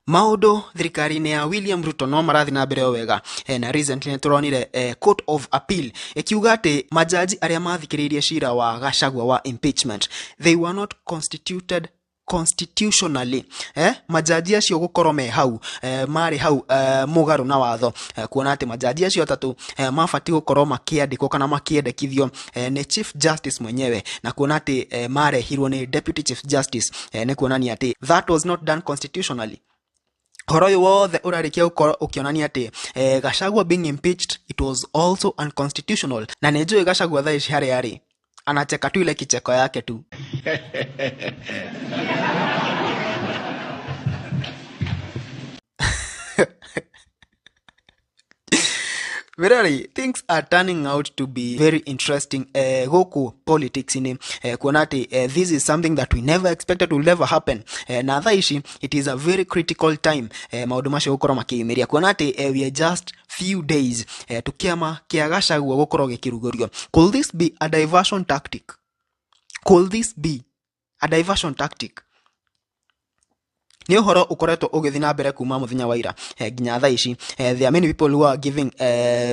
Maũndũ thirikari-inĩ ya William Ruto no marathiĩ na mbere o wega. Na recently nĩ tũronire Court of Appeal ĩkiuga atĩ majaji arĩa mathikĩrĩirie cira wa Gachagua wa impeachment, they were not constituted constitutionally. Majaji acio gũkorwo me hau, marĩ hau mũgarũ na watho, kuona atĩ majaji acio atatũ mabatiĩ gũkorwo makĩandĩkwo kana makĩendekithio nĩ Chief Justice mwenyewe, na kuona atĩ marehirwo nĩ Deputy Chief Justice, nĩ kuonania atĩ that was not done constitutionally. Ũhoro ũyũ wothe ũrarĩkia gũkorwo ũkĩonania atĩ Gachagua being impeached, it was also unconstitutional. Na nĩ njũĩ Gachagua thaa ici harĩa arĩ anacheka tu ile kicheko yake tu. Really, things are turning out to be very interesting gũkũ politics-inĩ, kuona atĩ this is something that we never expected will never happen. Na thaa ici it is a very critical time, maũndũ macio gũkorwo makĩyumĩria, kuona atĩ we are just few days to kĩama kĩa Gachagua gũkorwo gĩkĩrugũrio. Could this be a diversion tactic? Could this be a diversion tactic? Nĩ ũhoro ũkoretwo ũgĩthiĩ na mbere kuma mũthenya wa ira nginya thaa ici. There are many people who are giving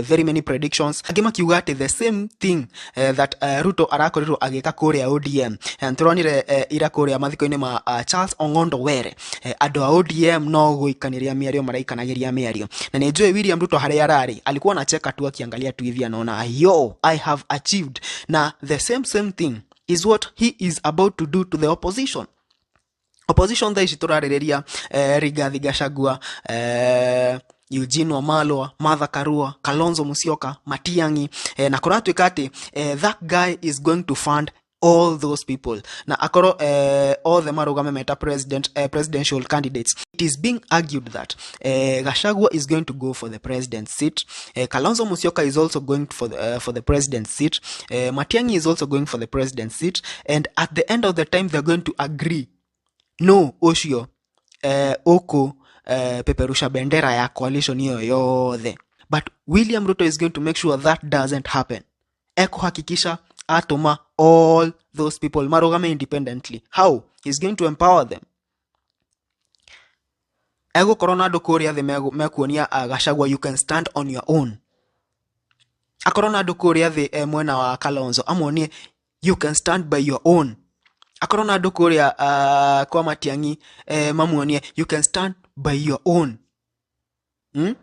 very many predictions, angĩ makiuga atĩ the same thing that Ruto arakorirwo agĩka kũrĩa ODM. Tũronire ira kũrĩa mathiko-inĩ ma Charles Ong'ondo Were, andũ a ODM no gũikanĩria mĩario maraikanagĩria mĩario, na nĩ njũĩ William Ruto harĩa ararĩ alikuwa anacheka tu akiangalia tu hivi anaona yo I have achieved. Na the same thing is what he is about to do to the opposition. Opposition thaa ici tũrarĩrĩria Rigathi Gachagua, Eugene Wamalwa, Martha Karua, Kalonzo Musyoka, Matiang'i, na kũratuĩka atĩ that guy is going to fund all those people na akorwo othe marũgame meta presidential candidates. It is being argued that Gachagua is going to go for the president's seat, Kalonzo Musyoka is also going for the president's seat, Matiang'i is also going for the president's seat, and at the end of the time they're going to agree no ũcio ũkũ peperusha bendera ya coalition hiyo yothe. But William Ruto is going to make sure that doesn't happen. Ekuhakikisha atuma all those people marũgame independently. How? He's going to empower them. Egũkorwo na andũ kũrĩa thĩ mekuonia Gachagua you can stand on your own. Akorwo na andũ kũrĩa thĩ mwena wa Kalonzo amuonie you can stand by your own. Akorwo na andũ kũrĩa kwa Matiang'i mamuonie you can stand by your own. And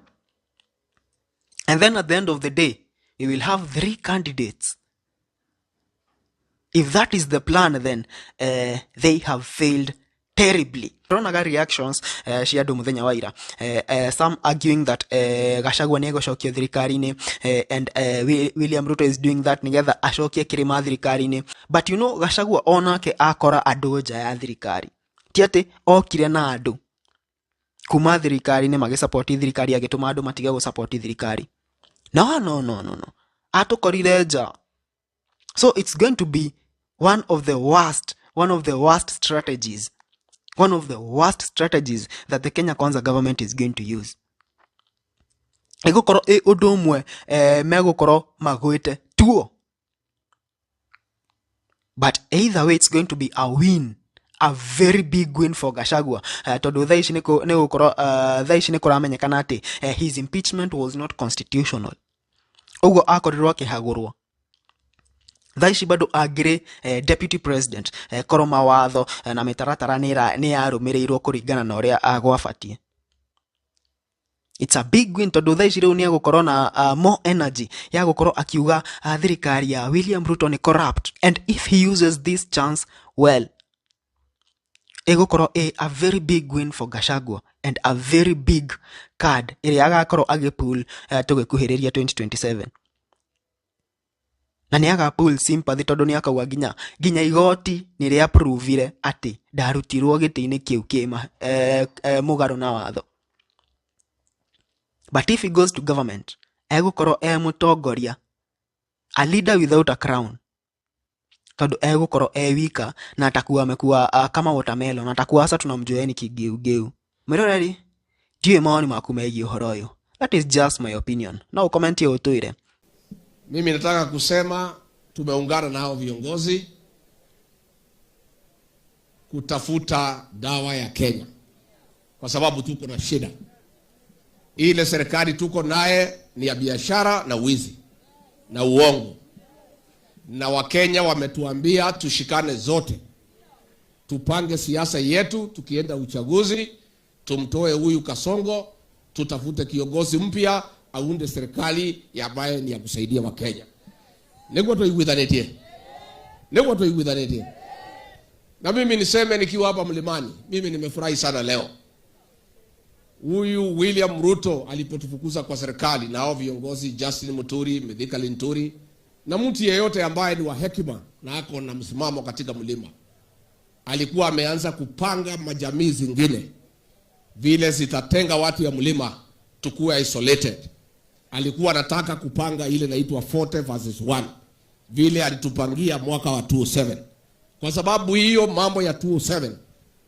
then at the end of the day we will have 3 candidates. If that is the plan, then they have failed terribly. Turonaga reactions cia andũ mũthenya wa ira, some arguing that Gachagua nĩ egũcokio thirikari-inĩ, and William Ruto is doing that nĩgetha acokie kĩrĩma thirikari-inĩ. But you know, Gachagua onake akora andũ nja ya thirikari, ti atĩ okire na andũ kuma thirikari-inĩ magĩsupport thirikari, agĩtũma andũ matige gũsupport thirikari. No, no, no, no, no, atũkorire nja. So it's going to be one of the worst strategies. One of the worst strategies that the Kenya Kwanza government is going to use. Ĩgũkorwo ĩ ũndũ ũmwe megũkorwo magwĩte tuo. But either way it's going to be a win, a very big win for Gachagua. Tondũ thaa ici nĩ gũkorwo thaa ici nĩ kũramenyekana atĩ his impeachment was not constitutional. Ũguo akorirwo akĩhagũrwo. Thaa ici bado angĩrĩ deputy president, korwo mawatho na mĩtaratara nĩ yarũmĩrĩirwo kũringana na ũrĩa gwabatiĩ. It's a big win tondũ thaa ici rĩu nĩ egũkorwo na more energy ya gũkorwo akiuga thirikari ya William Ruto nĩ corrupt, and if he uses this chance well, ĩgũkorwo a very big win for Gachagua and a very big card ĩrĩa agakorwo agĩpull tũgĩkuhĩrĩria 2027. Na nĩ aga pull sympathy tondũ nĩ akauga nginya igoti nĩ rĩa provire atĩ ndarutirwo gĩtĩ-inĩ kĩu kĩ mũgarũ na watho. But if he goes to government, egũkorwo e mũtongoria, a leader without a crown, tondũ egũkorwo e wika na atakuwa amekuwa kama watermelon, atakuwa sasa tunamjua ni kigeugeu. Mwĩroreri, ndiũĩ maoni maku megiĩ ũhoro ũyũ. That is just my opinion. No comment ũtwĩre. Mimi nataka kusema tumeungana na hao viongozi kutafuta dawa ya Kenya. kwa sababu tuko na shida. Ile serikali tuko naye ni ya biashara na wizi na uongo, na Wakenya wametuambia tushikane zote, tupange siasa yetu, tukienda uchaguzi tumtoe huyu Kasongo, tutafute kiongozi mpya aunde serikali ambaye ni ya kusaidia Wakenya. Niguo tuiguithanitie, niguo tuiguithanitie. Na mimi niseme nikiwa hapa mlimani, mimi nimefurahi sana leo. Huyu William Ruto alipotufukuza kwa serikali na hao viongozi Justin Muturi, Mithika Linturi na mtu yeyote ambaye ni wa hekima na ako na msimamo katika mlima, alikuwa ameanza kupanga majamii zingine vile zitatenga watu ya mlima tukuwe isolated. Alikuwa anataka kupanga ile inaitwa 40 versus 1 vile alitupangia mwaka wa 2007. Kwa sababu hiyo mambo ya 2007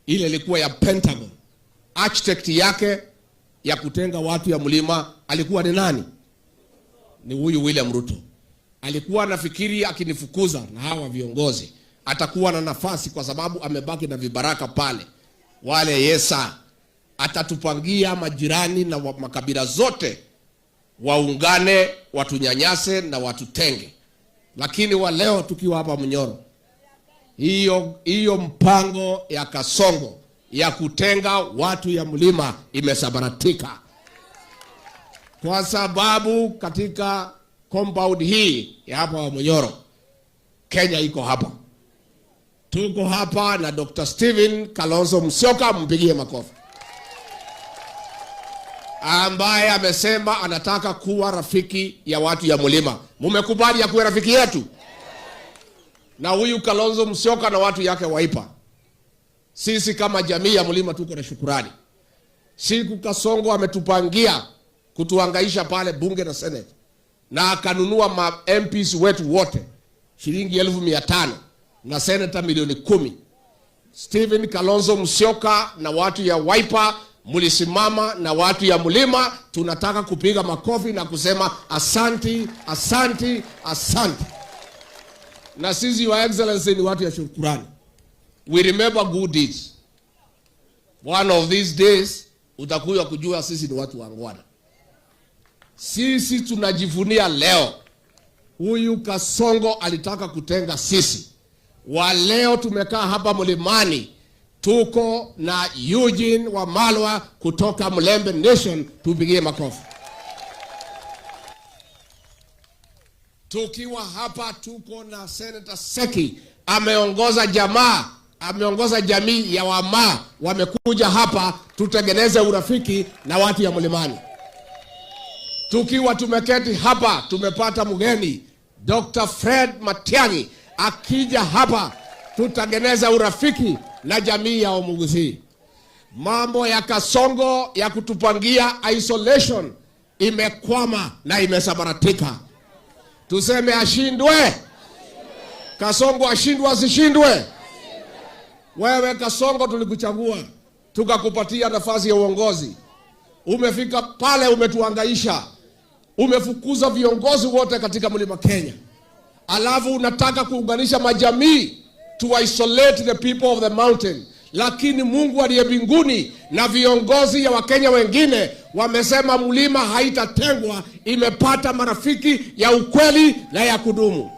ile ilikuwa ya Pentagon. Architect yake ya kutenga watu ya mlima alikuwa ni nani? Ni huyu William Ruto. Alikuwa anafikiri akinifukuza na hawa viongozi atakuwa na nafasi, kwa sababu amebaki na vibaraka pale wale yesa, atatupangia majirani na makabila zote waungane, watunyanyase na watutenge. Lakini wa leo tukiwa hapa Munyoro, hiyo mpango ya Kasongo ya kutenga watu ya mlima imesambaratika, kwa sababu katika compound hii ya hapa wa Munyoro, Kenya iko hapa, tuko hapa na Dr. Stephen Kalonzo Musyoka, mpigie makofi, ambaye amesema anataka kuwa rafiki ya watu ya mlima. Mumekubali ya kuwa rafiki yetu? Na huyu Kalonzo Musyoka na watu yake Wiper, sisi kama jamii ya mlima tuko na shukurani. Siku Kasongo ametupangia kutuhangaisha pale bunge na Senate, na akanunua ma MPs wetu wote shilingi 500,000 na senata milioni 10. Stephen Kalonzo Musyoka na watu ya Wiper mulisimama na watu ya mlima, tunataka kupiga makofi na kusema asanti, asanti, asanti. Na sisi Your Excellency ni watu ya shukurani. We remember good deeds. One of these days utakuja kujua sisi ni watu waungwana. Sisi tunajivunia leo. Huyu Kasongo alitaka kutenga sisi. Wa leo tumekaa hapa mlimani, tuko na Eugene Wamalwa kutoka Mulembe Nation, tupigie makofi. Tukiwa hapa tuko na Senator Seki, ameongoza jamaa, ameongoza jamii ya Wamaa, wamekuja hapa tutengeneze urafiki na watu ya mlimani. Tukiwa tumeketi hapa tumepata mgeni Dr. Fred Matiang'i, akija hapa tutatengeneza urafiki na jamii ya Omugusi. Mambo ya Kasongo ya kutupangia isolation imekwama na imesambaratika. Tuseme ashindwe. Kasongo ashindwe asishindwe? Wewe Kasongo tulikuchagua tukakupatia nafasi ya uongozi. Umefika pale umetuhangaisha. Umefukuza viongozi wote katika mlima Kenya. Alafu unataka kuunganisha majamii to isolate the people of the mountain. Lakini Mungu aliye mbinguni na viongozi ya Wakenya wengine wamesema mlima haitatengwa, imepata marafiki ya ukweli na ya kudumu.